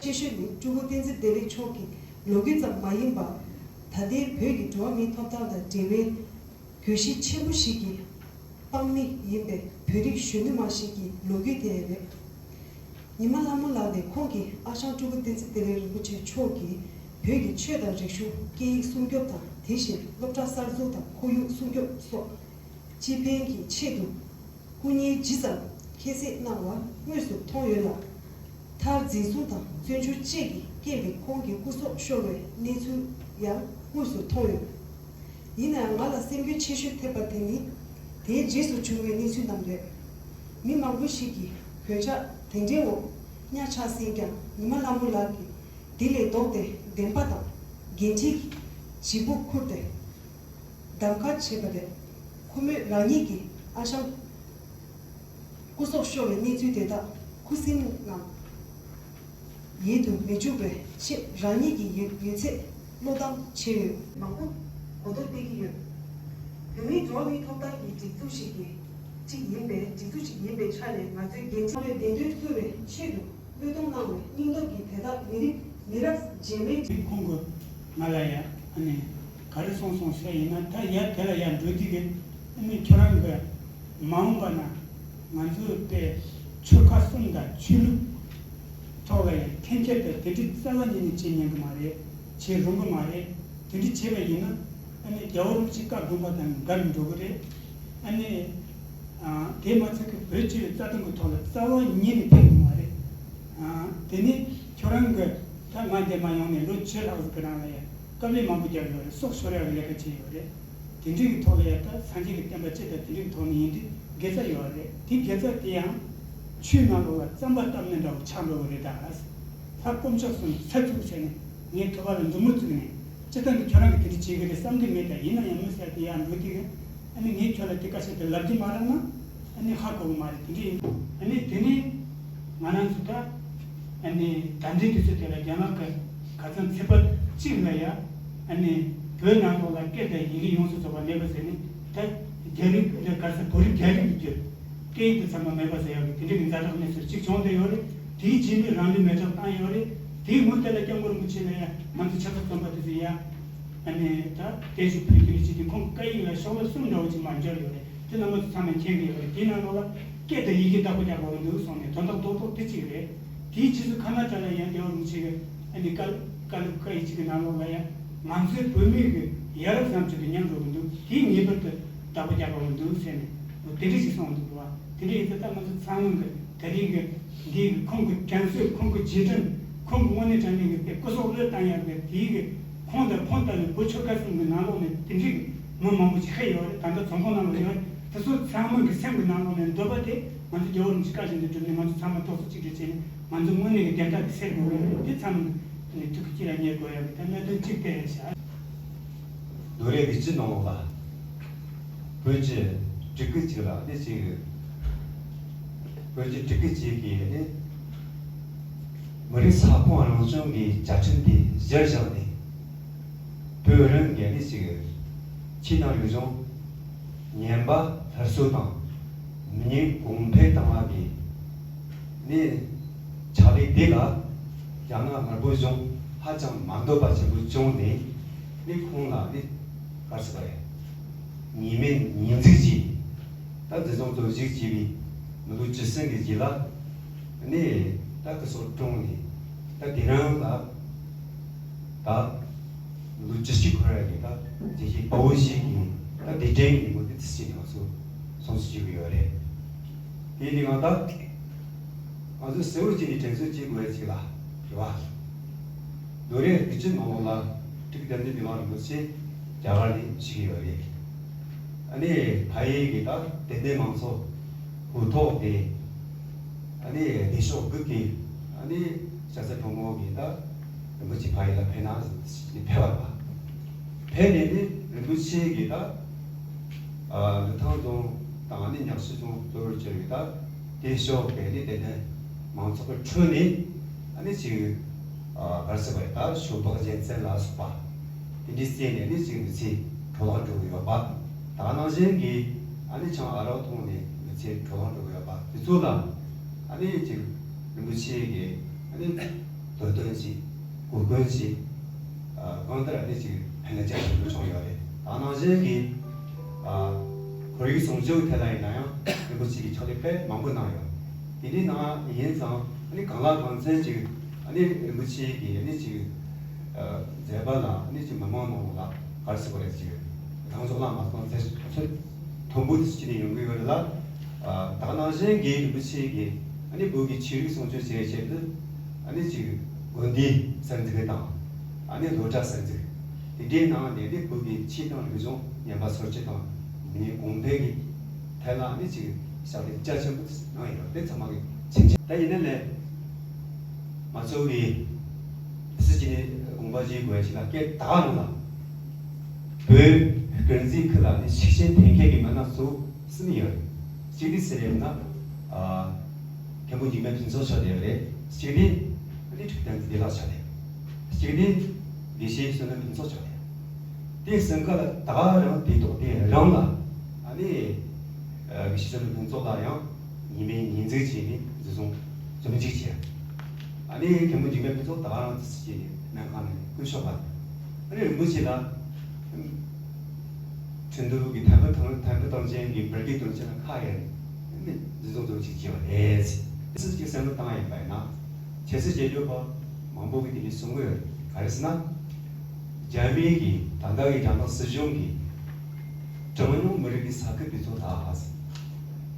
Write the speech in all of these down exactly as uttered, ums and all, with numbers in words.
ཆེ་ཤོས་ནི་སྤྲུལ་སྐུ་བསྟན་འཛིན་བདེ་ལེགས་མཆོག་གི་ལོ་རྒྱུས་ཙམ་མ་ཡིན་པར། ད་ལྟའི་བོད་ཀྱི་འགྲོ་བ་མིའི་ཐོབ་ཐང་དང་འབྲེལ་བའི་གྱོད་གཞི་ཆེན་པོ་ཞིག་གི་དཔང་མི་ཡིན་པའི་བོད་རིགས་གཞོན་ནུ་མ་ཞིག་གི་ལོ་རྒྱུས་དེ་རེད། ཉི་མ་ལྷ་མོ་ལགས་ནས་ཁོང་གི་ཨ་ཞང་སྤྲུལ་སྐུ་བསྟན་འཛིན་བདེ་ལེགས་རིན་པོ་ཆེ་མཆོག་གིས་བོད་ཀྱི་ཆོས་དང་རིག་གཞུང་སྐད་ཡིག་སྲུང་སྐྱོབ་དང་། དེ་བཞིན་སློབ་གྲྭ་གསར་འཛུགས་དང་ཁོར་ཡུག་སྲུང་སྐྱོབ་སོགས་སྤྱི་ཕན་གྱི་ཆེད་དུ་སྐུ་ཉིད་ཇི་ཙམ་ཁྱད་བསད་གནང་བ་དངོས་སུ་མཐོང་ཡོད་ལ། མཐར་འཛིན་བཟུང་དང་བཙོན་འཇུག་བཅས་ཀྱི་རྐྱེན་པས་ཁོང་གི་སྐུ་སྲོག་ཤོར་བའི་གནས་ཚུལ་ཡང་དངོས་སུ་མཐོང་ཡོད། ཡིན་ནའང་ང་ལ་སེམས་འགུལ་ཆེ་ཤོས་ཐེབས་པ་དེ་ནི་དེའི་རྗེས་སུ་བྱུང་བའི་གནས་ཚུལ་རྣམས་རེད། མི་མང་པོ་ཞིག་གིས་གོད་ཆག་དེ་འདྲའི་འོག་གཉའ་ཆག་ཟིན་ཀྱང་ཉི་མ་ལྷ་མོ་ལགས་ཀྱིས་དེ་ལས་ལྡོག་སྟེ་བདེན་པ་དང་འགན་འཁྲིའི་ལྗིད་པོ་ཁུར་ཏེ་གདམ་ག་བྱས་པ་རེད། ཁོ་མོས་རང་ཉིད་ཀྱི་ཨ་ཞང་སྐུ་སྲོག་ཤོར་བའི་གནས་ཚུལ་དེ་དག་ཁུ་སིམ་ངང་ཡིད་དུ་མི་འཇུག་པའི་ཆེད་རང་ཉིད་ཀྱི་ཡོད་ཡོད་ཚད་བློས་བཏང་བྱས་ཡོད། མང་པོ་གོ་རྟོགས་སྤེལ་གྱི་ཡོད། བོད་མིའི་འགྲོ་བ་མིའི་ཐོབ་ཐང་གི་སྒྲིག་འཛུགས་ཤིག་གི་གཅིག་ཡིན་པའི་སྒྲིག་འཛུགས་ཤིག་ཡིན་པའི་ཆ་ནས་ང་ཚོའི་འགན་འཁྲི་ལས་བདེན་དོན་རྩོད་པའི་ཆེད་དུ་བློས་གཏོང་གནང་བའི་སྙིང་སྟོབས་ཀྱིས་དེ་དག་མི་རིགས་མི་རབས་རྗེས་མའི་དེ་ཁོང་གིས་ང་ལ་ཡ་ཨ་ནི་ག་རེ་གསུངས་སོང་ཟེར་ཡིན་ན། ད་ཡ་དེ་ལ་ཡ་འགྲོ་དུས་ཀྱི་ཨ་ནི་ཁྱོད་རང་གི་མ་འོངས་པ་ན་ང་ཚོའི་དཔེ་ཆོལ་ཁ་གསུམ་དང་ཆོས་ལུགས་ཐོག་ལ་ཡང་འཐེན་འཁྱེར་དང་དེ་འདྲའི་རྩ་བ་ཉིད་ནས་བྱེད་ཉན་གི་མ་རེད། བྱེད་རུང་གི་མ་རེད། དེ་འདྲ་བྱས་པ་ཡིན་ན་ཨ་ནི་རྒྱལ་བ་རིན་པོ་ཆེ་བཀའ་དགོངས་པ་དང་འགལ་འགྲོ་གི་རེད། ཨ་ནི་ཨ་དེ་མ་ཚད་ཀྱི་བོད་སྤྱི་པའི་རྩ་དོན་གྱི་ཐོག་ལ་རྩ་བ་ཉིད་ནས་ཕན་གི་མ་རེད། ཨ་དེ་ནི་ཁྱོད་རང་གི་ད་ང་འདས་མ་ཡོང་ནས་ལོ་བཅུ་ལྷག་ཙམ་གྱི་རིང་ལ་ཡང་དཀའ་ལས་མང་པོ་བརྒྱབ་ཡོད་རེད། སྲོག་ཤོར་ཡག་གི་ལས་ཀ་བྱས་ཡོད་རེད། དེ་འདྲའི་གི་ཐོག་ལ་ཡང་ད་སངས་རྒྱས་ཀྱི་བསྟན་པ་སྤྱི་དང་དེ་འདྲའི་གི་ཐོག་ནས་ཡིན་དུས་དགེ་རྩ་ཡོད་རེད། དེ་དགེ་རྩ་དེ་ཡང་ཆོས་ནང་ལོགས་ལ་རྩམ་པ་བཏབ་ནི་འདྲ་བོ་ཆགས་འགྲོ་གི་རེད། ད་ལྷ་དཀོན་མཆོག་གསུམ་ཚེ་བཙུགས་བྱས་ནས་ངའི་ཐུགས་ཁ་ལ་མཛུབ་མོ་བཙུགས་ནས་སྤྱི་བཏང་གི་ཁྱོད་རང་གིས་དེ་འདྲ་བྱེད་གི་རེད་བསམ་གི་མེད། ད་ཡིན་ན་ཡང་མི་ཟེར་དེ་ཡར་འགྲོ་དུས་ཨ་ནི་ངས་ཁྱོད་ལ་དེ་སྐད་ཆ་དེ་ལབ་རྒྱུ་མ་རག་ན་ཨ་ནི་ཧ་གོ་གི་མ་རེད། དེ་འདྲ་ཡིན། ཨ་ནི་དེ་ནས་ང་རང་ཚོ་ད་ཨ་ནི་ད་ལྟའི་དུས་ཚོད་དེ་ལ་རྒྱ་ནག་གི་ཁ་སང་ཚེས་པ་གཅིག་ལ་ཡ་ཨ་ནི་བོད་ནང་ལོགས་ལ་སྐད་དང་ཡི་གེ་ཡོངས་སུ་རྫོགས་པ་མེད་པ་ཟེར་ནས་ད་རྒྱ་རིགས་ག་ས་བོད་རིགས་རྒྱ་རིགས་ཀྱི་སྐད་ཡིག་དེ་ཚང་མ་མེད་པ་ཟེར་ཡག་གི་དེ་འདྲ་གི་ཛ་དྲག་གནས་ཚུལ་གཅིག་བྱུང་བསྡད་ཡོད་རེད། དེའི་རྗེས་ནས་རང་ལུས་མེ་སྲེག་བཏང་ཡོད་རེད། དེའི་སྔོན་དེ་ལ་སྐྱབས་མགོན་རིན་པོ་ཆེ་ལ་ཡང་ང་ཚོ་ཆབ་སྲིད་བཙོན་པ་དེ་ཚོ་ཡ་ཨ་ནི་ད་བསྟན་བཅོས་ཕུལ་རྒྱུ་རེད་ཅེས་དེ་ཁོང་གི་བཀའ་ཡིག་ལ་ཤོག་ལྷེ་གསུམ་འདྲ་བོ་ཅིག་མར་འབྱོར་ཡོད་རེད། དེ་རྣམ་པ་ཚོ་ཚང་མས་མཁྱེན་གྱི་ཡོད་རེད། དེའི་ནང་ལོགས་ལ་སྐད་དང་ཡི་གེ་བདག་པོ་རྒྱག་དགོས་ཀྱི་འདུག་གསུངས་ནས་དོན་དག་རྡོག་རྡོག་དེ་གཅིག་རེད། དེའི་རྗེས་སུ་ཁ་ན་ཌ་ལ་ཡང་རྒྱལ་བ་རིན་པོ་ཆེ་གི་ཨ་ནི་བཀའ་བཀའ་སློབ་བཀའ་ཡིག་ཅིག་གི་ནང་ལོགས་ལ་ཡང་ང་ཚོའི་བོད་མི་གི་ཡ་རབས་བཟང་སྤྱོད་དེ་ཉམས་འགྲོ་གི་འདུག་དེའི་ངེས་པར་དུ་བདག་པོ་རྒྱག་དགོས་ཀྱི་འདུག་ཟེར་ནས་དེ་འདྲ་ཞིག་གསུངས་འདུག་བ། དེ་འདྲ་ཡིན་ཙང་ད་ང་ཚོ་ཚང་མ་གི་ད་རེས་ཀྱི་འདི་ཁོང་གི་དྲན་གསོས། ཁོང་གི་རྗེས་དྲན། ཁོང་གི་དངོས་གནས་དྲང་གནས་ཀྱི་དེ་སྐུ་སྲོག་བློས་བཏང་ཡག་གི་དེའི་གི་ཁོང་དང་ཁོང་ལྟ་བུའི་བོད་ཆོལ་ཁ་གསུམ་གྱི་ནང་ལོགས་ནས་དེ་འདྲའི་གི་མི་མང་པོ་ཞིག་ཤི་ཡོད་རེད། ད་ལྟ་རྫོང་ཁོངས་ནང་ལ་ཡོད་རེད། དེ་ཚོ་ཚང་མ་གི་སེམས་ཀྱི་ནང་ལོགས་ནས་འདོད་པ་དེ་ང་ཚོ་རྒྱལ་བ་རིན་པོ་ཆེ་བཀའ་བཞིན་དུ་བསྒྲུབས་ནས་ང་ཚོ་ཚང་མ་རྡོག་རྩ་གཅིག་སྒྲིལ་བྱས་ནས་ང་ཚོ་དངོས་གནས་ཀྱི་བདེན་མཐའ་དེ་སེལ་དགོས་རེད། དེ་ཚང་མ་ནི་ཐུགས་ཀྱི་དཀྱིལ་ལ་ཉར་དགོས་ཡག་གི་ད་གནད་དོན་གཅིག་དེ་རེད་ཤག་ལོ་རེ་དགུ་བཅུ་ནང་ལོགས་ལ་བོད་ཀྱི་སྤྲུལ་སྐུ་གཅིག་ལ་ནི་གཅིག་བོད་ཀྱི་སྤྲུལ་སྐུ་གཅིག་གིས་ནི་མི་རིགས་ས་ཁོངས་རང་སྐྱོང་གི་བཅའ་ཁྲིམས་དེ་གཞིར་བཞག་ནས་བོད་རང་གི་ནི་གཅིག་ཆོས་དང་རིག་གཞུང་ཉམས་པ་སླར་གསོ་དང་མི་ཉམས་གོང་འཕེལ་བཏང་བ་གི་ནི་ཕྱག་ལས་དེ་ལ་རྒྱ་ནག་དམར་པོ་གཞུང་ཧ་ཅང་མ་འདོད་པ་ཆེན་པོ་བྱུང་ནས་ནི་ཁོང་ལ་ནི་ག་རེ་ཟེར་བ་རེད། ཉེས་མེད་ཉེས་འཛུགས་ཀྱིས་ད་འཛིན་བཟུང་བཙོན་འཇུག་བྱས་པའི་མི་ལོ་བཅུ་གསུམ་གྱི་རྗེས་ལ་ནི་ད་སྐུ་སྲོག་བཀྲོངས་ནས་ད་དེ་རིང་ལ་ད་ལོ་བཅུ་གཅིག་འཁོར་ཡག་གི་ད་དེ་བཞིན་དཔའ་བོ་ཞིག་གི་ད་དེ་དྲན་གྱི་ཉིན་མོ་དེ་དུས་ཆེན་ནས་ང་ཚོ་སྲུང་བརྩི་ཞུ་གི་ཡོད་རེད། དེ་ནི་ང་ད་ང་ཚོ་གསལ་བོ་བྱས་ནས་དྲན་གསོ་བྱེད་དགོས་ཡག་ཅིག་ལ་རེད་བ། ལོ་རེ་དགུ་བཅུ་ནང་ལོགས་ལ་སྤྲུལ་སྐུ་དམ་ཅན་མི་དམངས་རིན་པོ་ཆེ་རྒྱ་གར་ནས་བཞུགས་ཡོད་རེད། ཨ་ནི་ཕ་ཡུལ་གྱི་ད་དད་ལྡན་མང་ཚོགས་ཧུར་ཐོག་དེ་ཨ་ནི་སྡེ་ཤོག་དགུ་གི་ཨ་ནི་ཤ་ཚ་གྲོ་མོ་གི་ད་རིན་པོ་ཆེ་ཕ་ཡུལ་ལ་ཕེབས་ན་ཟེར་ནས་ཕེབས་པ་རེད། ཕེབས་ནས་ནི་རིན་པོ་ཆེ་གི་ད་ཨ་ལི་ཐང་རྫོང་དང་ཨ་ནི་ཉག་ཆུ་རྫོང་གཙོ་བོར་གྱུར་བའི་ད་སྡེ་ཤོག་གི་ནི་དད་ལྡན་མང་ཚོགས་ཀྱི་ཁྲོད་ནས་ཨ་ནི་ཅིག་ཨ་ག་རེ་ཟེར་བ་རེད། ད་ཞོགས་པ་རྒྱལ་མཚན་ལ་སོགས་པ་དེ་འདྲའི་བརྩིས་ནས་ནི་ཅིག་མི་ཚེ་འཕྲོ་བརླག་འགྲོ་གི་ཡོད་པ། ད་ག་ནང་བཞིན་གྱི་ཨ་ནི་ཆང་ཨ་རག་འཐུང་ནས་མི་ཚེ་འཕྲོ་བརླག་འགྲོ་གི་ཡོད་པ་དེ་ཚོ་ལ་ཨ་ནི་ཅིག་རིན་པོ་ཆེ་གི་ཨ་ནི་ དོ་དོན་གྱིས་གོ་སྐོན་གྱིས་གང་ལྟར་ཨ་ནི་ཅིག་ཕན་ལ་ཅིག་ཞུ་ཆོག་ཡོད་རེད། ད་ནང་བཞིན་གྱི་ཁོར་ཡུག་སྲུང་སྐྱོབ་ཐད་ལ་ཡིན་ན་ཡང་རིན་པོ་ཆེ་གིས་ཕྱག་ལས་དཔེ་མང་པོ་གནང་ཡོད། དེ་འདྲའི་ནང་ཡིན་ཙང་ཨ་ནི་གང་ལ་གང་འཚམ་ཅིག་ཨ་ནི་རིན་པོ་ཆེ་གིས་ཨ་ནི་ཅིག་མཛད་པ་ལ་ཨ་ནི་ཅིག་མི་མང་ནང་ལ་ག་རེ་ཟེར་དགོས་རེད། ཅིག་རང་ཕྱོགས་ལ་མ་སོང་ཚེ་ཚོད་མཐོན་པོ་དེ་ཅིག་ནས་ཡོང་གི་ཡོད་རེད་ལ། ད་ནང་བཞིན་གྱི་རིན་པོ་ཆེ་གིས་ཨ་ནི་བོད་ཀྱི་ཆོས་རིག་སྲུང་སྐྱོབ་བྱེད་ཆེད་དུ་ཨ་ནི་ཅིག་དགོན་སྡེ་གསར་འཛུགས་དང་ཨ་ནི་སློབ་གྲྭ་གསར་འཛུགས། དེ་འདྲའི་ནང་ནས་ནི་བོད་ཀྱི་ཆོས་དང་རིག་གཞུང་ཉམས་པ་སོར་ཆུད་དང་མི་ཉམས་གོང་འཕེལ་གྱི་ཐད་ལ་ཨ་ནི་ཅིག་ཕྱག་ལས་རྒྱ་ཆེན་པོ་གནང་ཡོད། དེ་ཚང་མ་གི་ཆེན་ཆེན་ད་ཡིན་ན་ལས་ང་ཚོ་གི་སྲིད་ཀྱི་ནི་དགོངས་པ་བཞེས་དགོས་ཞིག་ལ་སྐད་ད་ག་རང་ལ་བོད་དཀར་མཛེས་ཁུལ་ལ་ནི་ཤུགས་རྐྱེན་ཐེབས་མཁན་གྱི་མི་སྣ་གཙོ་བོ་གསུམ་ཡོད་རེད། གཅིག་དེ་སུ་རེད་ན། མཁན་པོ་འཇིགས་མེད་ཕུན་ཚོགས་མཆོག་དེ་རེད། གཅིག་དེ་ཨ་ནི་འཁྲུག་བདེན་ཚེ་བདེ་ལགས་མཆོག་དེ། གཅིག་དེ་དགེ་བཤེས་བསོད་ནམས་ཕུན་ཚོགས་མཆོག་དེ། དེ་གསུམ་ཀ་ལ་ད་ག་རང་དེ་ཐོག་དེ་རང་ལ་ཨ་ནི་དགེ་བཤེས་བསོད་ནམས་ཕུན་ཚོགས་ལ་ཡང་ཉི་མའི་ཉིན་གཟིགས་བྱས་ནས་འཛིན་བཟུང་བཙོན་འཇུག་བྱས། ཨ་ནི་མཁན་པོ་འཇིགས་མེད་ཕུན་ཚོགས་ད་ག་རང་དུ་སུ་བྱས་ནས་སྨན་ཁང་ནས་སྐུ་གཤེགས་པ། ཨ་ནི་རིན་པོ་ཆེ་ལ། ཁྲིན་ཏུའུ་གི་ཐན་ཕུ་ཐང་ཐན་ཕུ་ཐང་ཆེན་གྱི་འབར་གྱི་དོན་ཆེན་ལ་ཁ་གཡར་ནས་འཛིན་བཟུང་བཙོན་འཇུག་བྱས་པ་རེད། སུ་གཅིག་བསམ་བློ་བཏང་ཡིན་པ་ཡིན་ན། ཁྱེད་ཚོས་བྱེད་རྒྱུ་པ་མང་པོ་གིས་དེ་འདྲ་གསུང་གི་ཡོད། ག་རེ་ཟེར་ན། རྒྱ་མི་གིས་ད་ལྟ་གི་རྒྱ་ནག་སྲིད་གཞུང་གིས་གྲངས་ཉུང་མི་རིགས་ཀྱི་ས་ཁུལ་དེ་ཚོ་ད་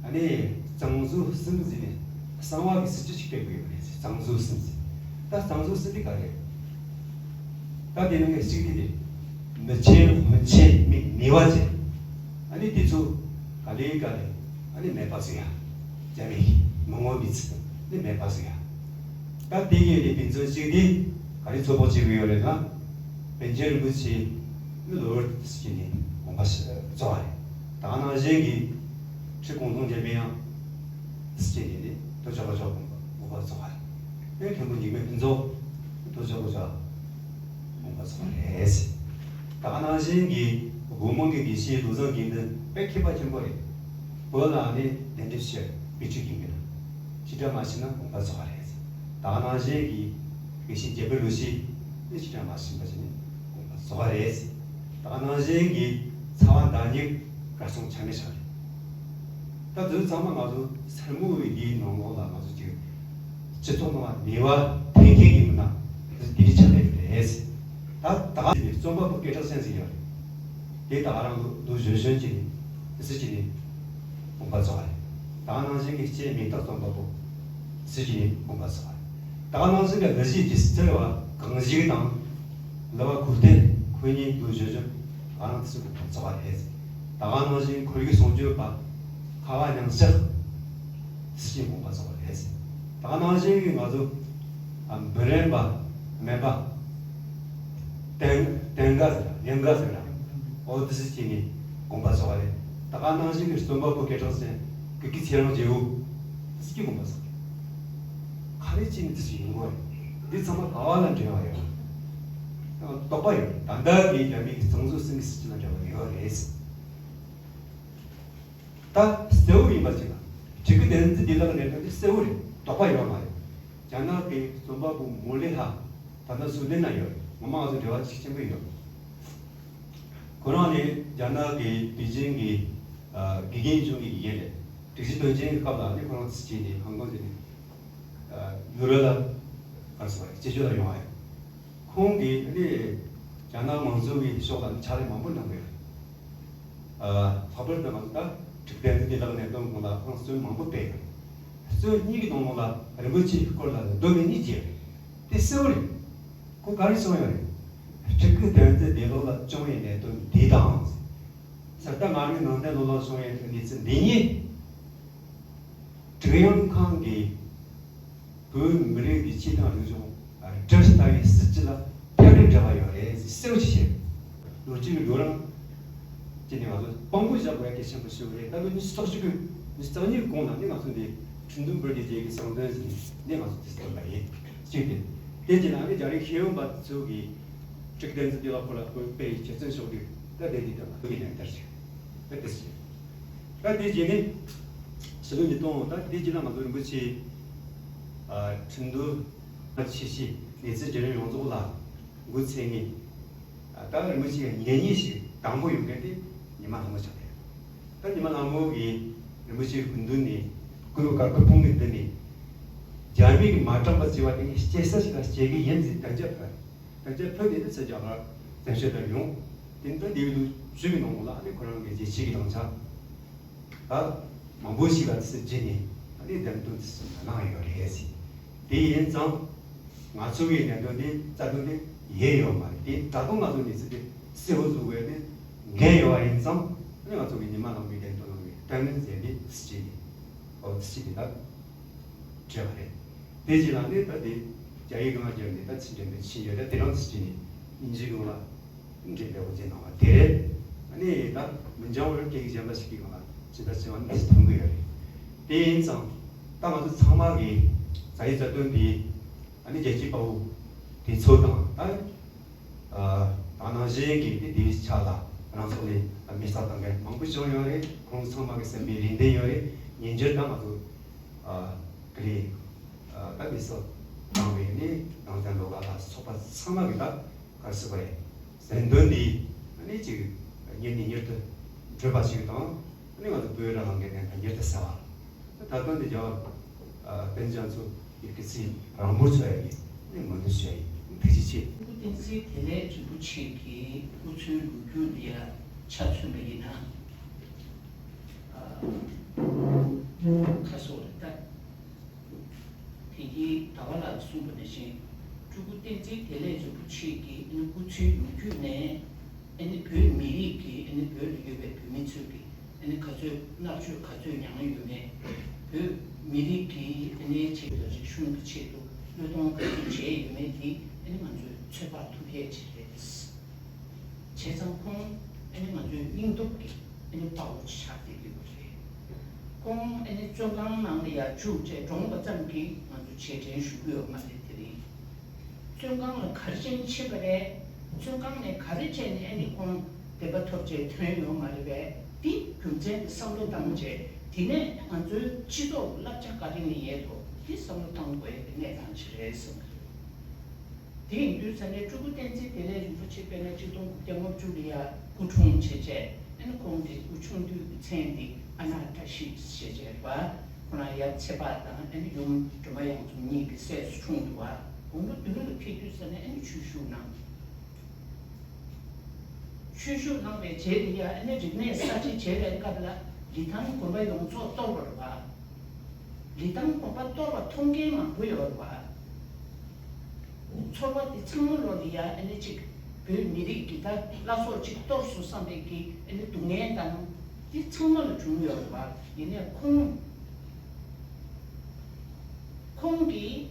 ཨ་ནི་གཙང་བཟོ་གསུམ་ཟེར་ནས་གསང་བ་གི་སྲིད་ཇུས་ཅིག་སྤེལ་གི་ཡོད་རེད། གཙང་བཟོ་གསུམ་ཟེར། ད་གཙང་བཟོ་གསུམ་དེ་ག་རེ་རེད། ད་དེ་ནང་གི་གཅིག་དེ་རེད། མི་ཆེན་དཔོན་ཆེན་མི་ནུས་པ་ཅན། ཨ་ནི་དེ་ཚོ་ག་ལེ་ག་ལེ་ཨ་ནི་མེད་པ་བཟོ་ཡ། རྒྱ་མི་གི་མི་ངོ་མི་ཚུལ་ནི་མེད་པ་བཟོ་ཡ། ད་དེ་གི་ནི་དཔེ་མཚོན་གཅིག་དེ་ག་རེ་ཚོད་དཔག་བྱེད་དགོས་ཡོད་རེད་ན། པཎ་ཆེན་རིན་པོ་ཆེ་ནི་ལོ་བར་དུ་སྐྱེས་ནས་དགོངས་པ་རྫོགས་པ་རེད། ད་ག་ནང་བཞིན་གྱི་ཁྲི་གུང་ཐང་རྒྱལ་པོ་ཡང་སྐྱེས་ནས་ནི་དོ་ཅོག་གོ་ཅོག་དགོངས་པ་རྫོགས་པ་རེད། དེ་མཁན་པོ་འཇིགས་མེད་ཕུན་ཚོགས་དོ་ཅོག་གོ་ཅོག་དགོངས་པ་རྫོགས་པ་རེད། ད་ག་ནང་བཞིན་གྱི་སྒོ་མང་གི་དགེ་བཤེས་བློ་བཟང་དགེ་འདུན་དཔེ་མཁས་པ་ཆེན་པོ་རེད། བོད་ལ་ནི་གདན་འདྲེན་ཞུས་པའི་ཁྲིད་ཀྱི་མི་ལ་ཕྱི་དགྲ་མ་ཕྱིན་ན་དགོངས་པ་རྫོགས་པ་རེད། ད་ག་ནང་བཞིན་གྱི་དགེ་བཤེས་རྒྱལ་པོ་ལོ་ཤི་ནི་ཕྱི་དགྲ་མ་ཕྱིན་པ་ཞིག་ནི་དགོངས་པ་རྫོགས་པ་རེད། ད་ག་ནང་བཞིན་གྱི་ཚ་བ་མདའ་སྨྱུག་གར་སོང་ཆ་མེད་ཆགས་རེད། ད་དུས་ཚང་མ་ང་ཚོ་སེར་མོ་བའི་འདིའི་ནང་ལོགས་ལ་ང་ཚོ་ཅིག་སྤྱི་ཚོགས་ནང་ལ་ནུས་པ་འཐེན་མཁན་གྱི་མི་སྣ་དེ་འདྲ་ཆགས་བསྡད་རེད། ད་ད་ག་ནས་རྩོམ་པ་པོ་སྐད་གྲགས་ཅན་ཟིག་ཡོད་རེད། དེ་ད་ག་རང་ལོ་ལོ་གཞོན་གཞོན་གྱི་ནི་སུ་གྱི་ནི་དགོངས་པ་རྫོགས་པ་རེད། ད་ག་ནང་བཞིན་གྱི་སྐྱེས་མེ་སྟག་རྩོམ་པ་པོ་སུ་གྱི་ནི་དགོངས་པ་རྫོགས་པ་རེད། ད་ག་ནང་བཞིན་གྱི་གླུ་གཞས་སྒྱུ་རྩལ་བ་གང་ཞིག་དང་། གླུ་བ་གུར་སྟོན་ཁོ་གཉིས་ལོ་གཞོན་གཞོན་ང་རང་དེ་ཚོ་དགོངས་པ་རྫོགས་པ་རེད། ད་ག་ནང་བཞིན་ཁོར་ཡུག་སྲུང་སྐྱོབ་པ་ཁ་བ་མྱང་ཤག་སུ་གཅིག་དགོངས་པ་རྫོགས་པ་རེད། ད་ག་ནང་བཞིན་གྱི་ང་ཚོ་ཨ་འབུམ་རམས་པ་སྨན་པ་བསྟན་བསྟན་དགའ་ཟེར་ར་ཡང་དགའ་ཟེར་ར་ཨོ་དེ་སུ་གཅིག་ནི་དགོངས་པ་རྫོགས་པ་རེད། ད་ག་ནང་བཞིན་གྱི་རྩོམ་པ་པོ་སྐད་གྲགས་ཅན་གུ་གེ་ཚེ་རིང་རྒྱལ་པོ་སུ་གཅིག་དགོངས་པ་རྫོགས་པ་རེད། ག་རེ་བྱས་ནས་དེ་ཚོ་ཡིན་དགོས་རེད། འདི་ཚང་མ་ག་བ་ལ་འབྲེལ་བ་ཡོད། དོགས་པ་ཡོད། ད་ལྟ་གི་རྒྱ་མི་གི་གཙང་བཟོ་གསུམ་གྱི་སྲིད་ཇུས་ལ་འབྲེལ་བ་ཡོད་རེད། ད་གསལ་བོ་ཡིན་པ་ཅིག་ལ་ཕྲུ་གུ་བསྟན་འཛིན་བདེ་ལེགས་ལབ་ན་འདི་གསལ་བོ་རེད། དོགས་པ་ཡོད་མ་རེད། རྒྱ་ནག་གི་རྩོམ་པ་པོ་མོ་ལི་ཧ་ད་ལྟ་སུའུ་ཏན་ན་ཡོད་རེད། ངོ་མ་ང་ཚོ་འབྲེལ་བ་ཤུགས་ཆེན་པོ་ཡོད། ཁོ་རང་ནི་རྒྱ་ནག་གི་པེ་ཅིང་གི་ཨ་དགེ་རྒན་གཞུང་གི་དགེ་རྒན་རེད། དྲུག་ཅུ་དོན་ཆེན་གྱི་སྐབས་ལ་ནི་ཁོ་རང་ཚོ་བྱས་ནས་ཧང་ཀོང་ཟེར་ནས་ཡུ་རོབ་ལ་ག་རེ་ཟེར་བ་རེད། སྐྱེས་སྤྱོད་ལ་ཡོང་བ་ཡོད། ཁོང་གིས་ནི་རྒྱ་ནག་མང་གཙོ་གི་ཕྱོགས་ལ་ནི་ཕྱག་ལས་མང་པོ་གནང་གི་ཡོད། ལྷག་པར་དུ་ང་ཚོ་ད་འཁྲུག་བདེན་འཛིན་བདེ་ལེགས་གནད་དོན་སྐོར་ལ་ཁོང་རྩོམ་མང་པོ་སྤེལ་ཡོད། རྩོམ་གཉིས་ཀྱི་ནང་ལོགས་ལ་རིན་པོ་ཆེའི་སྐོར་ལ་མདོ་སྨད་གཉིས་བརྗེས་རེད། དེ་གསལ་བོ་རེད། ཁོ་ག་རེ་གསུངས་ཡོད་རེད། ཕྲུ་གུ་བསྟན་འཛིན་བདེ་ལེགས་ལ་བྱུང་བའི་གནད་དོན་འདི་དང་། གསར་དར་མངའ་རིས་ནང་བསྟན་སློབ་གླིང་བྱུང་བའི་གནས་ཚུལ་འདི་གཉིས། ཀྲུང་དབྱང་ཁང་གིས་བོད་མི་རིགས་ཀྱི་ཆོས་དང་རིག་གཞུང་སྒྲིལ་ལྟ་བའི་སྲིད་ཇུས་ལ་ཐད་ཀར་འབྲེལ་བ་ཡོད་རེད་ཟེར་གསལ་བོ་ཞིག་བཤད། ལོ་གཅིག་གི་ལོ་རིང་བྱས་ནས་ང་ཚོ་དཔང་པོ་བཞག་དགོས་ཡ་གལ་ཆེན་པོ་ཞིག་རེད། ད་ལོ་ཉི་ཤུ་རྩ་གཅིག་གི་ཉི་ཤུ་རྩ་གཉིས་གོང་ལ་ནི་ང་ཚོ་འདི་ཁྲིན་ཏུའུ་འབར་གྱི་རྗེས་ཀྱི་གསང་འདུན་ཟེར་ནས་ནི་ང་ཚོ་དེ་སྟོན་པ་ཡིན། གཅིག་དེ། དེ་རྗེས་ལ་ནི་རྒྱ་རིགས་ཤེས་ཡོན་པ་ཚོ་གིས་ཀྲིག་བསྟན་འཛིན་བདེ་ལེགས་སྐོར་ལ་བཀོད་པའི་ཆེད་བཙོན་ཤོག་དུས་ད་དེ་འདི་དང་ལ་ཐུག་ཡིན་ནའི་ལྟར་ཞིག་ད་དེ་ཞིག་ད་དེ་རྗེས་ནི་ཕྱི་ལོ་ཉིས་སྟོང་ད་དེ་རྗེས་ལ་ང་ཚོ་རིན་པོ་ཆེ་ཨ་ཁྲིན་ཏུའུ་ ཆེ་ཤོས་གནས་ཚུལ་བརྒྱུད་རིམ་ཡོངས་རྫོགས་ལ་འགོ་ཚུགས་མཁན། ད་རིན་པོ་ཆེའི་གཉེན་ཉེ་ཞིག་དང་པོ་ཡོང་མཁན་དེ་ཉི་མ་ལྷ་མོ་ཆགས་ཡོད། ད་ཉི་མ་ལྷ་མོ་གིས་རིན་པོ་ཆེའི་སྐུ་མདུན་ནས་སྐུ་ལུ་དཀར་སྐུ་ཕུང་གི་མདུན་ནས་རྒྱ་མི་གིས་མ་དྲངས་པ་བྱས་པ་དེ་ངས་སྐྱེལ་ས་ཞིག་ལ་སྐྱེལ་གི་ཡིན་ཟེར་དམ་བཅའ་ཕུལ། དམ་བཅའ་ཕུལ་ནས་དེ་ཚོ་རྒྱ་གར་བཙན་བྱོལ་དུ་ཡོང་། དེ་ནས་ད་འདི་ལོ་བཅུ་གི་ནང་ལ་ཨ་ནི་ཁོ་རང་གི་རྒྱལ་སྤྱི་གི་དམ་བཅའ། ད་མང་པོ་ཞིག་ལ་ཚིག་བརྗོད་ནས་ཨ་ནི་འདེམས་ཐོན་དུ་སོང་གནང་ཡོད་རེད་ཟེར། དེ་ཡིན་ཙང་ང་ཚོ་གི་འདེམས་ཐོན་དེ་རྩ་དོན་དེ་ཡོད་ཡོད་མ་རེད། དེ་ད་དུང་ང་ཚོ་གནས་ཚུལ་དེ་གསལ་བོ་བཟོ་དགོས་དེ་འགན་ཡོད་པ་ཡིན་ཙང་ཨ་ནི་ང་ཚོ་གི་ཉི་མ་ལྷ་མོའི་འདེམས་ཐོན་གནང་བའི་བཀའ་མོལ་མཛད་པའི་ཚིག་བརྗོད་ནས་ཨོ་ཚིག་བརྗོད་དེ་ད་བྲིས་པ་རེད། དེ་རྗེས་ལ་ནི་ད་དེ་རྒྱ་ཡིག་སྒང་བརྒྱབ་ནས་ད་ཚིག་འགྲེམས་སྤེལ་ཕྱིན་ཡོད་རེད། དེ་རིང་ཚིག་བརྗོད་ནས་དབྱིན་ཇིའི་སྒང་ལ། འབྲེལ་བའི་འོ་བརྒྱལ་གནང་བ་དེ་རེད། ཨ་ནི་ད་མི་འགྱང་བར་སྐད་ཡིག་གཞན་པ་ཞིག་གི་སྒང་ལ་ཇི་ལྟར་བྱས་པ་ནི་མཐོང་གི་ཡོད་རེད། དེ་ཡིན་ཙང་ད་ང་ཚོ་ཚང་མ་གི་ཛ་ཡིག་རྩ་དོན་འདི་ཨ་ནི་རྒྱལ་གཅེས་དཔའ་བོ་དེ་ཚོ་དང་ད་ད་ནང་བཞིན་གྱི་དེ་དེའི་ཆ་ལ་རང་ཚོ་ནས་མེ་སྲེག་བཏང་མཁན་མང་པོ་བྱུང་ཡོད་རེད། ཁོང་ཚང་མ་གི་སེམས་པའི་རེ་འདུན་ཡོད་རེད། ཉིན་རྒྱུན་ད་ང་ཚོ་ཀི་རེ་ད་མེ་སྲེག་བཏང་བའི་ནི་ནང་བསྟན་ལོ་ག་ལ་སོགས་པ་ཚང་མ་གི་ད། ག་རེ་ཟེར་བ་རེད། ཟན་དོན་འདི་ཨ་ནི་ཅིག་མྱུར་ནས་མྱུར་དུ་འགྲུབ་པ་ཞིག་དང་ཨ་ནི་ང་ཚོ་བོད་རང་དབང་གི་བདེན་མཐའ་མྱུར་དུ་གསལ་བ། ད་དོན་འདི་རྒྱལ་བ་པཎ་ཆེན་ཚོ་ཡི་གེ་ཚིག་རང་འབོར་ཚོ་ཡ་གི་ཨ་ནི་ངོ་འདུ་བྱས་ཡིན། ཐུགས་རྗེ་ཆེ། སྐུ་བསྟན་འཛིན་བདེ་ལེགས་རིན་པོ་ཆེ་གི་སྐུ་ཚེའི་ལོ་རྒྱུས་འདི་ཡ་ཆ་མཚོན་པ་ཡིན་ན། ཁ་སོགས་རེད་ད། དེང་གི་ཟླ་བ་ལགས་གསུངས་པ་ནང་བཞིན་སྤྲུལ་སྐུ་བསྟན་འཛིན་བདེ་ལེགས་རིན་པོ་ཆེ་གི་ཨ་ནི་སྐུ་ཚེའི་ལོ་རྒྱུས་ནས་ཨ་ནི་བོད་མི་རིགས་ཀྱི་ཨ་ནི་བོད་ལ་ཡོད་པའི་བོད་མི་ཚོས་ཀྱི་ཨ་ནི་ག་ཚོད་མནར་གཅོད་ག་ཚོད་མྱངས་ཡོད་མེད། བོད་མི་རིགས་ཀྱི་ཨ་ནི་ཆེད་དུ་རིག་གཞུང་གི་ཆེད་དུ་བློས་གཏོང་ག་ཚོད་བྱས་ཡོད་མེད་དེ་ཨ་ནི་ང་ཚོས་ཚོད་དཔག་ཐུབ་ཡས་ཅིག་རེད། བྱས་ཙང་ཁོང་ཨ་ནི་ང་ཚོའི་སྙིང་སྟོབས་ཀྱི་ཨ་ནི་དཔའ་བོ་ཆགས་བསྡད་ཡོད་པ་རེད། ཁོང་ཨ་ནི་བཙོན་ཁང་ནང་ལ་ཡར་བཅུག་བྱས་གྲོངས་པ་ཙམ་གྱིས་ང་ཚོ་རྗེས་དྲན་ཞུ་གི་ཡོད་མ་རེད། དེ་རིང་བཙོན་ཁང་ལ་ག་རེ་བྱས་ནས་ཕྱིན་པ་རེད། བཙོན་ཁང་ནས་ག་རེ་བྱས་ནས་ཨ་ནི་ཁོང་བདེན་པ་ཐོབ་བྱས་ཐོན་ཡོད་མ་རེད་པས། འདི་རྒྱུ་མཚན་དེ་བསམ་བློ་བཏང་བྱས་དེ་ནས་ང་ཚོའི་སྤྱི་ཚོགས་ལ་བསླབ་བྱ་ག་རེ་ལེན་ཡས་འདུག་འདི་བསམ་བློ་བཏང་དགོས་ཡས་ཀྱི་གནས་སྟངས་ཤིག་རེད་བསམ་གྱི་རེད། དེ་ཡིན་དུས་ས་ནས་སྤྲུལ་སྐུ་བསྟན་འཛིན་བདེ་ལེགས་རིན་པོ་ཆེ་དཔེར་ན་གཅིག་སྟོང་དགུ་བརྒྱ་ལྔ་བཅུ་ལ་ཡ་སྐུ་འཁྲུངས་བྱས་རྗེས་ཨ་ནི་ཁོང་གི་སྐུ་ཆུང་དུས་ཀྱི་མཚན་འདི་ཨ་ནཱ་བཀྲ་ཤིས་ཞེས་བྱས་པ། ཁོ་རང་ཡ་ཚེ་དཔག་དང་ཨ་ནི་ཡུམ་སྒྲོལ་མ་དབྱངས་མཚོ་གཉིས་ཀྱི་སྲས་སུ་འཁྲུངས་འདུག་བ། དགུང་ལོ་བདུན་ལ་ཕེབས་དུས་ས་ནས་ཨ་ནི་ཆོས་ཞུགས་གནང་། ཆོས་ཞུགས་གནང་བའི་རྗེས་ལ་ཡ་ཨ་ནི་རིག་གནས་གསར་བརྗེ་བྱས་པའི་སྐབས་ལ་ལི་ཐང་དགོན་པ་ཡོངས་རྫོགས་གཏོར་བ་རེད་བ། ལི་ཐང་དགོན་པ་གཏོར་བ་མཐོང་མཁན་མང་པོ་ཡོད་རེད་བ། ཚོར་བ་དེ་ཚང་མ་ལོ་ལ་ཡ་ཨ་ནི་གཅིག་བོད་མི་རིགས་ཀྱི་ད་བླ་སྲོག་གཅིག་གཏོར་སོང་བསམ་པའི་གི་ཨ་ནི་སྡུག་བསྔལ་དང་དེ་ཚང་མ་ལ་བྱུང་ཡོད་རེད་བ། ཡིན་ནའི་ཁོང་ཁོང་གིས།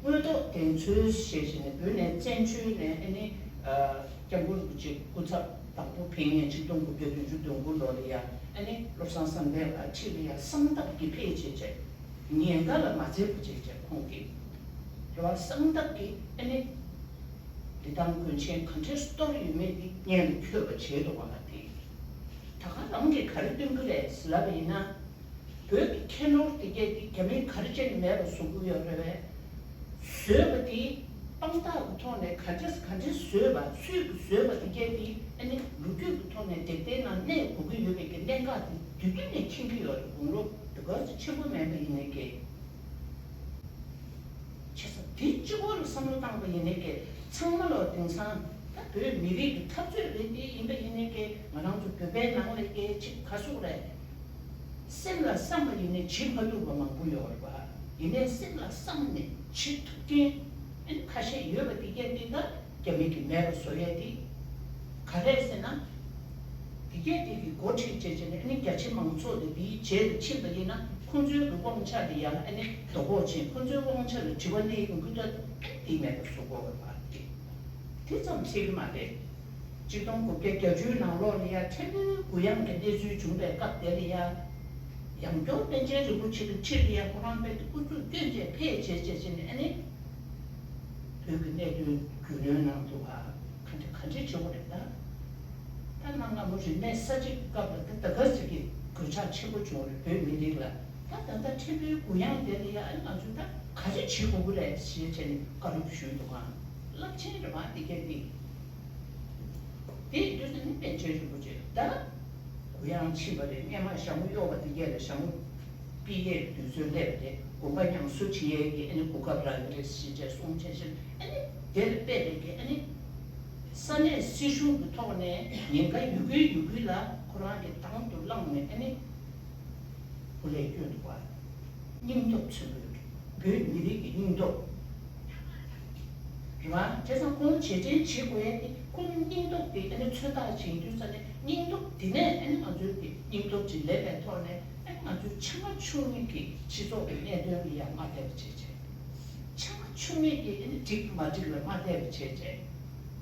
དངོས་ཐོག་བདེན་འཚོལ་ཞེས་བྱས་ནས་བོད་ནས་བཙན་བྱོལ་ནས་ཨ་ནི་སྐྱབས་མགོན་རིན་པོ་ཆེ་སྐུ་ཚབ་དང་པོ་ཕེབས་མཁན་གཅིག་སྟོང་དགུ་བརྒྱ་བདུན་ཅུ་དོན་དགུ་ལོ་ལ་ཡ་ཨ་ནི་བློ་བཟང་བསམ་གཏན་ལགས་ཁྲིད་ལ་ཡ་གསང་སྟབས་ཀྱིས་ཕེབས་བྱས་བྱས་ཉེན་ཁ་ལ་མ་འཛེམས་པ་བྱས་བྱས་ཁོང་གིས་རེ་བ་གསང་སྟབས་ཀྱིས་ཨ་ནི་ལི་ཐང་དགོན་ཆེན་ག་འདྲས་གཏོར་ཡོད་མེད་དེ་སྙན་ལ་འཁྱོལ་བ་བྱས་འདུག་བ་ལ། དེ་ད་ག་རང་གིས་ག་རེ་སྟོན་གི་རེད་ཟེར་ལབ་པ་ཡིན་ན། བོད་ཀྱི་ཁྱད་ནོར་དེ་གས་དེ་རྒྱ་མིས་ག་རེ་བྱས་ནས་མེད་པ་བཟོ་གི་ཡོད་རེད་པས། བཟོས་པ་དེ་དཔང་རྟགས་ཀྱི་ཐོག་ནས་ག་འདྲས་ག་འདྲས་བཟོས་པ་སུས་ཀྱིས་བཟོས་པ་དེ་གས་དེ་ཨ་ནི་ལོ་རྒྱུས་ཀྱི་ཐོག་ནས་དེབ་ཐེར་ནང་གནས་དགོས་ཀྱི་ཡོད་པའི་གི་གནད་འགག་དེ་དུས་རྒྱུན་ནས་མཁྱེན་གྱི་ཡོད་རེད། དགུང་ལོ་དེ་ག་ཚོད་ཆེན་པོ་མེད་པ་ཡིན་ནའི་གི། བྱས་ཙང་དེ་གཅིག་པོ་ལ་བསམ་བློ་བཏང་པ་ཡིན་ནའི་གི་ཚང་མ་ལོ་དེང་སང་ད་བོད་མི་རིགས་ཀྱི་འཐབ་རྩོད་རེད་དེ་ཡིན་པ་ཡིན་ནའི་གི་ང་རང་ཚོ་བོད་པའི་ནང་ལ་གི་ཅིག་ག་ཟེར་དགོས་རེད། སེམས་ལ་བསམ་པ་ཡིན་ནའི་བྱེད་མ་ཐུབ་པ་མང་པོ་ཡོད་རེད་པ། ཡིན་ནའི་སེམས་ལ་བསམ་ནས་བྱེད་ཐུབ་མཁན་ཨ་ནི་ཁ་ཤས་ཡོད་པ་དེ་གས་དེ་ད། རྒྱ་མི་གིས་མེད་པ་བཟོ་ཡས་དེ། ག་རེ་ཟེར་ན། དེ་གས་དེ་གི་འགོ་ཁྲིད་བྱས་བྱས་ནས་ཨ་ནི་རྒྱ་ཆེ་མང་ཚོགས་དེ་དེའི་རྗེས་ལ་ཕྱིན་པ་ཡིན་ན་ཁོང་ཚོའི་གི་དབང་ཆ་དེ་ཡང་ཨ་ནི་རྡོག་ཁོག་ཕྱིན། ཁོང་ཚོའི་དབང་ཆ་ལ་དྲི་བ་གནས་ཡོང་གི་ད་ཨ་ནི་དེ་མེད་པ་བཟོ་དགོས་པ་རེད། དེ་ཙམ་ཚད་གི་མ་རེད། ཆིག་སྟོང་དགུ་བརྒྱ་བརྒྱད་ཅུའི་ནང་ལོགས་ལ་ཡ་ཕྲན་བུ་གུ་ཡངས་ཀྱི་གནས་ཚུལ་བྱུང་བའི་སྐབས་དེ་ལ་ཡ། ཡང་སྐྱོར་པཎ་ཆེན་རིན་པོ་ཆེ་གི་ཁྲིད་ལ་ཡ་ཁོ་རང་དཔེ་སྐུ་གཟུགས་བསྐྱོན་བྱས་ཕེབས་བྱས་བྱས་བྱས་ནས་ཨ་ནི། བོད་ཀྱི་གནད་དོན་རྒྱུས་ལོན་གནང་འདུག་ག་ག་འདྲ་ག་འདྲ་བྱེད་དགོས་རེད་ད། ད་གནའ་སྔ་མོ་རིག་གནས་གསར་བརྗེ་གི་སྐབས་ལ་ད་ད་ག་ཟེར་གྱི་གོད་ཆག་ཆེན་པོ་བྱུང་བ་རེད་བོད་མི་རིགས་ལ། ད་ད་ལྟ་ཕྲན་བུའི་གུ་ཡངས་དེ་ལ་ཡ་ཨ་ནི་ང་ཚོས་ད་ག་ ག་རེ་བྱེད་དགོས་ཀྱི་རེད་ཞེས་བྱས་ནས་བཀའ་སློབ་ཞུས་འདུག་ག་རླབས་ཆེན་རེད་པ་འདི་ག་འདི། དེ་ཡིན་དུས་ཙམ་ནས་པཎ་ཆེན་རིན་པོ་ཆེ་ད་གུ་ཡངས་ཕྱིན་པ་རེད། སྔན་མ་ཞྭ་མོ་གཡོག་པ་འདི་ག་ལ་ཞྭ་མོ་པི་ཡེ་དུས་ཚོད་སླེབས་པ་རེད། དགོན་པ་ཉམས་གསོ་བྱེད་ཡས་ཀྱི་ཨ་ནི་གོ་སྐབས་རག་གི་རེད་ཞེས་བྱས་གསུངས་བྱས་བྱས་ཨ་ནི་དེ་ལ་དཔེ་ལས་ཀྱི་ཨ་ནི་ས་གནས་སྲིད་གཞུང་གི་ཐོག་ནས་ཉེན་ཁ་ཡོད་ཁུལ་ཡོད་ཁུལ་ལ་ཁོ་རང་གི་དང་དུ་བླངས་ནས་ཨ་ནི། སྐུ་ལས་བསྐྱོན་འདུག་པ། སྙིང་སྟོབས་མཚོན་དགོས། བོད་མི་རིགས་ཀྱི་སྙིང་སྟོབས། རེད་བ། བྱས་ཙང་ཁོང་རྗེས་དྲན་བྱེད་དགོས་ཡས་དེ་ཁོང་སྙིང་སྟོབས་དེ་ཨ་ནི་མཚོན་རྟགས་བྱེད་དུས་ཙ་ནས་སྙིང་སྟོབས་དེ་ནས་ཨ་ནི་ང་ཚོའི་གི་སྙིང་སྟོབས་ཅིག་ལེན་པའི་ཐོག་ནས་ཨ་ནི་ང་ཚོའི་ཆེ་མ་ཆུང་གཉིས་ཀྱི་སྤྱི་ཚོགས་ཀྱི་གནད་དོན་ལ་ཡང་མ་བལྟས་པ་བྱས་བྱས། ཆེ་མ་ཆུང་གཉིས་ཀྱི་ཨ་ནི་འགྲིག་མ་འགྲིག་ལ་མ་བལྟས་པ་བྱས་བྱས།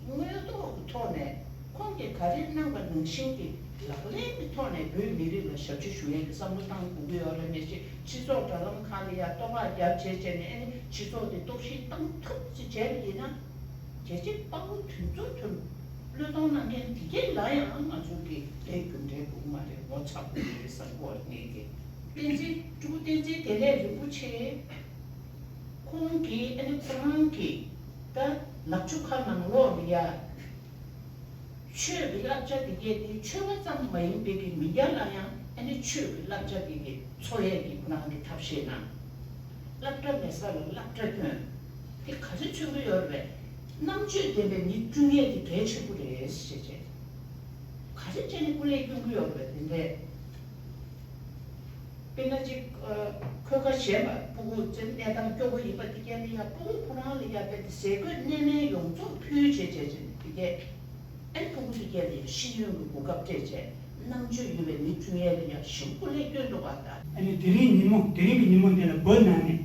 དངོས་ཐོག་གི་ཐོག་ནས་ཁོང་གིས་ག་རེ་གནང་བ་ནང་བཞིན་གྱི་ལག་ལེན་གྱི་ཐོག་ནས་བོད་མི་རིགས་ལ་ཞབས་ཕྱི་ཞུ་ཡས་ཀྱི་བསམ་བློ་བཏང་དགོས་ཀྱི་ཡོད་རེད། མི་ཤེས་སྤྱི་ཚོགས་དྲ་ལམ་ཁག་ལ་ཡ་གཏོར་བརླག་རྒྱབ་བྱས་བྱས་ནས་ཨ་ནི་སྤྱི་ཚོགས་དེ་གཏོར་བཤིག་བཏང་ཐུབ་ཙམ་བྱས་པ་ཡིན་ན། རྒྱལ་གཅེས་དཔའ་བོ་དེ་ཚོ་ཐོན་བློས་གཏོང་གནང་མཁན་དེ་གས་ལ་ཡང་ང་ཚོ་གི་ལས་རྒྱུ་འབྲས་འགྲོ་གི་མ་རེད། ངོ་ཚ་པོ་རེད་བསམ་གི་ཡོད་ངེད་ཀྱི། བསྟན་འཛིན་སྤྲུལ་སྐུ་བསྟན་འཛིན་བདེ་ལེགས་རིན་པོ་ཆེ། ཁོང་གིས་ཨ་ནི་ཁོ་རང་གིས་ད་ལབ་ཆུ་ཁ་ནང་ལོགས་ལ་ཡ། ཆོས་ཀྱི་བསླབ་བྱ་དེ་གས་དེ་ཆོལ་ཁ་ཙམ་མ་ཡིན་པའི་གི་མི་སྐྱ་ལ་ཡང་ཨ་ནི་ཆོས་ཀྱི་བསླབ་བྱ་དེ་གས་འཚོ་ཡས་ཀྱི་ཁོ་རང་གི་ཐབས་ཤེས་གནང་། སློབ་གྲྭ་མེད་ས་ལ་སློབ་གྲྭ་བསྐྱོན། དེ་ག་ཚོད་མཚོན་གྱི་ཡོད་རེད་པས། རྣམ་དཔྱོད་ལྡན་པའི་མི་བསྐྲུན་ཡས་དེ་གལ་ཆེན་པོ་རེད་ཞེས་བྱས། ག་ཚོད་བྱས་ནས་སྐུ་ལས་བསྐྱོན་གྱི་ཡོད་རེད་པས་དེ་འདྲས། དཔེར་ན་ཅིག་ཁོས་ཁ་གཞན་པ་སྤུ་གུ་ཚོའི་གནས་སྟངས་སྐྱོ་པོ་ཡིན་པ་དེ་གས་ལ་ཡ་སྤུ་གུ་ཁོ་རང་ལ་ཡ་དཔེ་དེ་ཟས་གོས་གནས་མལ་ཡོངས་རྫོགས་ཕུལ་བྱས་བྱས་བྱས་ནས་དེ་གས་ཨ་ནི་སྤུ་གུ་དེ་གས་ལ་ཡ་ཤེས་ཡོན་གྱི་གོ་སྐབས་སྤྲད་བྱས་རྣམ་དཔྱོད་ཡོད་པའི་མི་བསྐྲུན་ཡས་ལ་ཡ་ཞེ་པོ་སྐུ་ལས་བསྐྱོན་འདུག་པ་ད། ཨ་ནི་དེ་རིང་ཉིན་མོ་དེ་རིང་གི་ཉིན་མོ་འདི་ལ་བོད་ནང་ནས་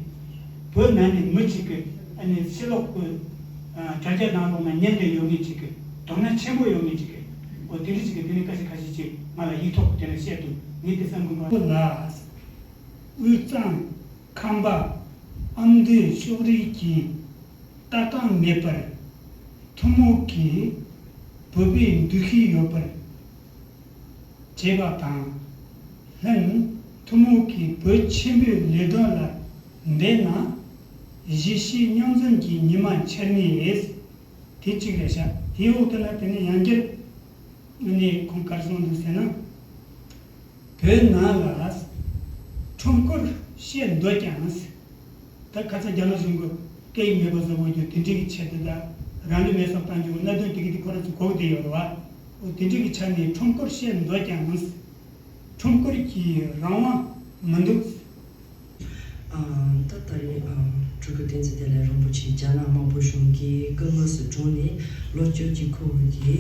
བོད་ནང་ནས་མི་གཅིག་གིས་ཨ་ནི་ཕྱི་ལོགས་ཀྱི་དྲ་རྒྱ་ནང་ལོགས་ན་ཉན་བསྡད་ཡོད་མཁན་གཅིག་གིས་དོ་སྣང་ཆེན་པོ་ཡོད་མཁན་གཅིག་གིས་འོ་དེ་འདྲ་གཅིག་གིས་དེ་ནས་སྐད་ཆ་ཁ་ཤས་ཅིག་ང་ལ་ཡིག་ཐོག་དེ་ནས་བཤད་འདུག་ངས་དེ་བསམ་གི་མ་རེད། ལ། དབུས་གཙང་ཁམས་པ་ཨ་མདོའི་ཕྱོགས་རིས་ཀྱི་ལྟ་སྟངས་མེད་པར་ཐུན་མོང་གིས་བོད་པའི་འདུ་ཤེས་ཡོད་པར་བྱེད་པ་དང་། ལྷན་ཐུན་མོང་གིས་བོད་ཆེན་པོའི་ལས་དོན་ལ་འབད་ན་གཞིས་བྱེས་མཉམ་འཛོམས་ཀྱི་ཉི་མ་འཆར་ངེས། དེ་གཅིག་རེད་ཤག་དེའི་འོག་ཏུ་ན་དེ་ནས་ཡང་བསྐྱར་ནས་ཁོང་ག་རེ་གསུངས་འདུག་ཟེར་ན། བོད་ནང་ལ་ཁྲོམ་སྐོར་བཤད་འདོད་ཀྱང་། ད་ཁ་སང་རྒྱ་ནག་གཞུང་གི་སྐད་ཡིག་མེད་པ་བཟོ་དགོས་རྒྱུ་དེ་འདྲའི་གི་ཆེད་དུ་ད་རང་ལུས་མེར་སྲེག་བཏང་རྒྱུ་གནད་དོན་དེ་གི་དེ་ཁོ་རང་ཚོ་གོ་བསྡད་ཡོད་རེད་བ། འོ་དེ་འདྲའི་གི་ཆ་ནས་ཁྲོམ་སྐོར་བཤད་འདོད་ཀྱང་། ཁྲོམ་སྐོར་གྱི་རང་དབང་མི་འདུག་ཨ། ད་ད་རེས་ཨ་སྤྲུལ་སྐུ་བསྟན་འཛིན་བདེ་ལེགས་རིན་པོ་ཆེ་རྒྱ་ནག་དམར་པོ་གཞུང་གིས་སྐུ་དངོས་སུ་བྱོན་ནས་ལོ་བཅུ་གཅིག་འཁོར་བའི་གི་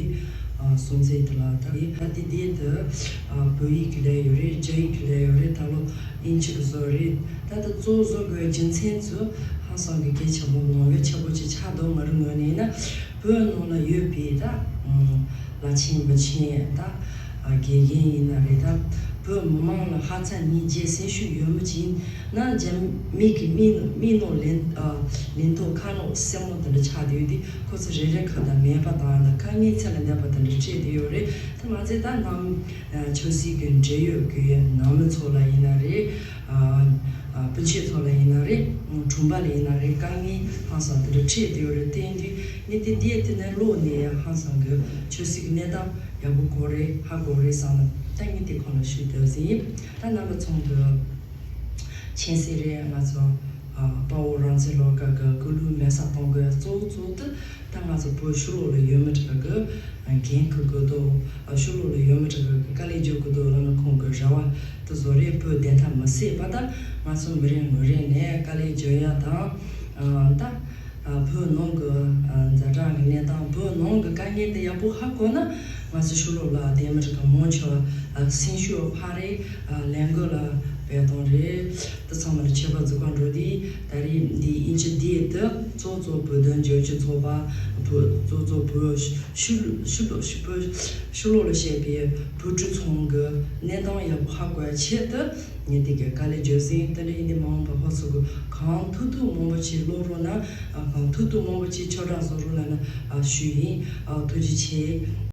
ཨ་སྲུང་བརྩི་དེ་ལ་ད་རེས་ད་དེ་དེ་དུ་ཨ་བོད་ཡིག་གི་ལས་ཡོད་རེད། རྒྱ་ཡིག་གི་ལས་ཡོད་རེད། ད་ལོ་དབྱིན་ཇི་གི་བཟོ་རེད། ད་ད་གཙོ་བོ་བཟོ་དགོས་རྒྱུ་མཚན་ཚོ་ཧང་སང་གི་གལ་ཆེན་པོ་ནང་གལ་ཆེན་པོ་ཅིག་ཆགས་འདུག་ང་རང་ངོས་ནས་ཡིན་ན་བོད་ནང་ལ་ཡོད་པའི་ད་ཨ་བླ་ཆེན་མི་ཆེན་ད། དགེ་རྒན་ཡིན་ན་རེད། ད་བོད་མི་མང་ལ་ཧ་ཚ་ཉིན་བརྒྱད་སེམས་ཤུགས་ཡོད་མི་ཅིག་ཡིན་ན་རྒྱ་མི་གི་མིག་མིག་ནང་ལེན་ལེན་ཐོག་ཁ་ནང་སེན་མོ་དེ་འདྲ་ཆགས་བསྡད་ཡོད་དུས་ཁོ་ཚོ་རེ་རེ་ཁ་ད་མེད་པ་དང་ད་དཀའ་ངལ་ཚད་ལས་འདས་པ་དེ་འདྲ་འཕྲད་བསྡད་ཡོད་རེད། ད་ང་ཚོས་ད་ནམ་ཆབ་སྲིད་ཀྱི་འབྲེལ་ཡོད་ཀྱི་ནང་མི་ཚོ་ལ་ཡིན་ན་རེད། སྤུན་མཆེད་ཚོ་ལ་ཡིན་ན་རེད། གྲོང་པ་ལ་ཡིན་ན་རེད། དཀའ་ངལ་ཧང་སང་དེ་འདྲ་འཕྲད་བསྡད་ཡོད་རེད། དེ་ཡིན་དུས་ངས་དེ་འདིའི་དེ་ནས་ཀློག་ནས་ཧང་སང་གི་ཆབ་སྲིད་ཀྱི་གནས་སྟངས་ཡག་པོ་གོ་རེད། ཧ་གོ་རེད་བསམ་ནས་ད་ངས་དེ་ཁོང་ལ་ཞུས་འདོད་ཟིན། ད་རྣམ་པ་ཚོ་གི་མཁྱེན་གསལ་རེད། ང་ཚོ་དཔའ་བོ་རང་བཙན་བློ་དགའ་གི་སྐུ་ལུས་མེ་སྲེག་གཏོང་དགོས་གཙོ་བོ་གཙོ་བོ་དེ་ད་ང་ཚོ་བོད་ཕྱི་ལོགས་ལ་ཡོད་མི་དག་གི་འགན་འཁུར་དགོས་འདུག་ཕྱི་ལོགས་ལ་ཡོད་མི་དག་གི་དཀའ་ལས་རྒྱག་དགོས་འདུག་ལབ་ན་ཁོང་གི་རེ་བ་དེ་བཟོ་རེད། བོད་བདེན་མཐའ་མི་གསལ་བ་ད་ང་ཚོ་མི་རེ་ངོ་རེ་ནས་དཀའ་ལས་རྒྱག་ཡ་དང་ད། བོད་ནང་གི་ཛ་དྲག་གི་གནས་སྟངས། བོད་ནང་གི་དཀའ་ངལ་དེ་ཡག་པོ་ཧ་གོ་ན་ང་ཚོ་ཕྱི་ལོགས་ལ་བསྡད་མི་རིགས་གི་མང་ཆེ་བ་སེམས་ཤུགས་འཕར་རེད། ལས་འགུལ་ལ་འབད་བཏང་རེད། དེ་ཚང་མ་ལ་ཁྱད་པར་འཛུགས་པ་འགྲོ་དུས་ད་རེས་འདི་དབྱིན་ཇི་འདི་དུ་གཙོ་གཙོ་བོད་དོན་རྒྱབ་སྐྱོར་ཚོགས་པ། བོད་གཙོ་གཙོ་བོད་ཕྱི་ཕྱི་ཕྱི་ཕྱི་ཕྱི་ལོགས་ལ་བཤད་པའི་བོད་ཕྲུག་ཚང་གི་གནས་སྟངས་ཡག་པོ་ཧ་གོ་ཡ་ཆེད་དུ། ངས་འདི་གའི་དཀའ་ལས་བརྗོད་ཟིན། དེ་འདྲ་ཡིན་དུས་མ་འོངས་པ་ཧོ་སོ་གི་གང་ཐུབ་ཐུབ་མང་པོ་ཅིག་ཀློག་རོགས་གནང་། ཨ་གང་ཐུབ་ཐུབ་མང་པོ་ཅིག་ཁྱབ་བསྒྲགས་བཟོ་རོགས་གནང་ན་ཨ་ཞུ་ཡིན། ཨ་ཐུགས་རྗེ་ཆེ།